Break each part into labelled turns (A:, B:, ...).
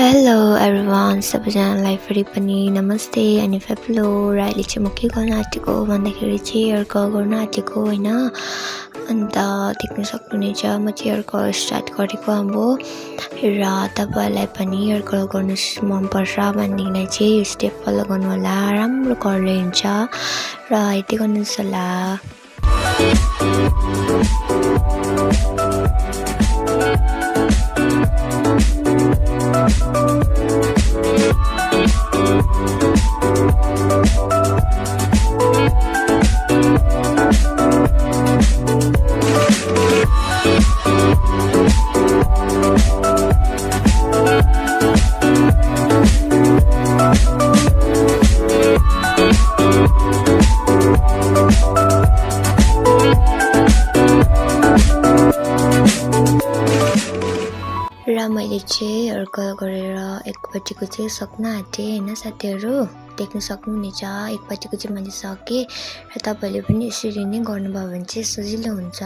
A: Hello everyone, सबैजनालाई फेरि पनि नमस्ते अनि फेप्लो। र अहिले चाहिँ म के गर्न आँटेको भन्दाखेरि चाहिँ हेयर कलर गर्न आँटेको होइन। अन्त देख्न सक्नुहुनेछ म चाहिँ हेयर कलर स्टार्ट गरेको अब। र तपाईँहरूलाई पनि हेयर कलर गर्नु मनपर्छ भनेदेखिलाई चाहिँ यो स्टेप फलो गर्नु होला, राम्रो कलर हुन्छ र यति गर्नुहोस् होला। र मैले चाहिँ हेयर कलर गरेर एकपट्टिको चाहिँ सक्न आँटेँ होइन साथीहरू, देख्न सक्नुहुनेछ। एकपट्टिको चाहिँ मैले सकेँ र तपाईँले पनि यसरी नै गर्नुभयो भने चाहिँ सजिलो हुन्छ।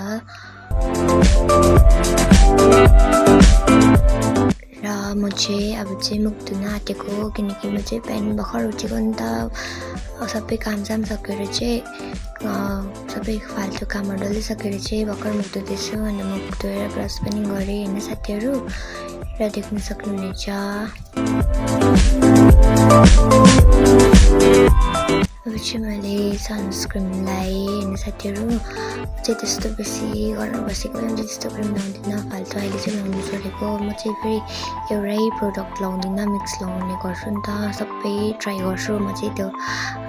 A: र म चाहिँ अब चाहिँ मुख धुन आँटेको, किनकि म चाहिँ बिहान भर्खर उठेको नि त। सबै कामसाम सकेर चाहिँ सबै फाल्तु कामहरू डल्लै सकेर चाहिँ भर्खर मुख धुँदैछु। अनि मुख धोएर ब्रस पनि गरेँ होइन साथीहरू, र देख्न सक्नुहुनेछ। अब चाहिँ मैले सनस्क्रिन लगाएँ होइन साथीहरू। चाहिँ त्यस्तो बेसी गर्न बसेको चाहिँ त्यस्तो क्रिम लाउँदिनँ, फाल्तु अहिले चाहिँ लाउनु छोडेको। म चाहिँ फेरि एउटै प्रोडक्ट लाउँदिनँ, मिक्स लगाउने गर्छु नि त। सबै ट्राई गर्छु, म चाहिँ त्यो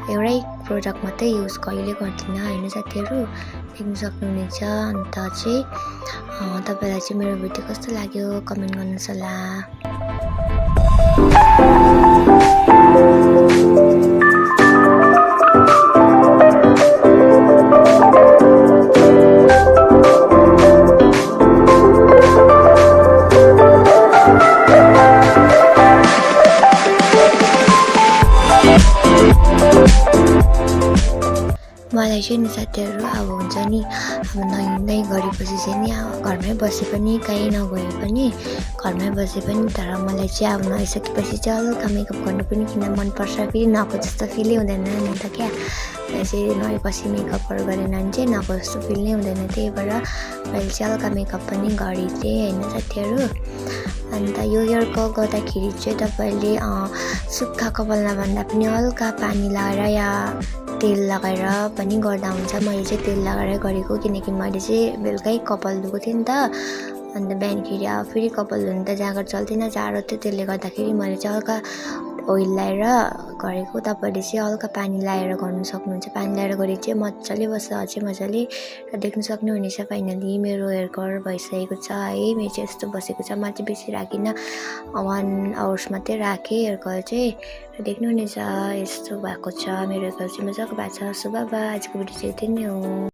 A: एउटै प्रोडक्ट मात्रै युज कहिले गर्दिनँ होइन साथीहरू, देख्न सक्नुहुनेछ। अन्त चाहिँ तपाईँलाई चाहिँ मेरो भिडियो कस्तो लाग्यो कमेन्ट गर्नुहोस् होला। मलाई चाहिँ नि साथीहरू अब हुन्छ नि, अब नहिँड्दै गरेपछि चाहिँ नि घरमै बसे पनि कहीँ नगए पनि घरमै बसे पनि, तर मलाई चाहिँ अब नुहाइसकेपछि चाहिँ हल्का मेकअप गर्नु पनि किन मनपर्छ, फेरि नको जस्तो फिलै हुँदैन नि त क्या। चाहिँ नुहाएपछि मेकअपहरू गरेन भने चाहिँ नको जस्तो फिल नै हुँदैन, त्यही भएर मैले चाहिँ हल्का मेकअप पनि गरिदिएँ होइन साथीहरू। अन्त यो हेयर कलर गर्दाखेरि चाहिँ तपाईँले सुक्खा कपाल नभन्दा पनि हल्का पानी लगाएर या तेल लगाएर पनि गर्दा हुन्छ। मैले चाहिँ तेल लगाएर गरेको, किनकि मैले चाहिँ बेलुकै कपाल धोएको थिएँ नि त। अन्त बिहानखेरि फेरि कपाल धुनु त जाँगर चल्थेन, जाडो थियो, त्यसले गर्दाखेरि मैले चाहिँ हल्का ओइल लगाएर गरेको। तपाईँले चाहिँ हल्का पानी लगाएर गर्नु सक्नुहुन्छ। पानी लगाएर गरे चाहिँ मजाले बस्छ, अझै मजाले। र देख्न सक्नुहुनेछ फाइनली मेरो हेयर कलर भइसकेको छ है। मेरो चाहिँ यस्तो बसेको छ, म चाहिँ बेसी राखिनँ, 1 आवर्स मात्रै राखेँ हेयर कलर चाहिँ। र देख्नुहुनेछ यस्तो भएको छ मेरो हेयर कलर चाहिँ, मजाको भएको छ। सो बाइ बाइ, आजको भिडियो चाहिँ यति नै हो।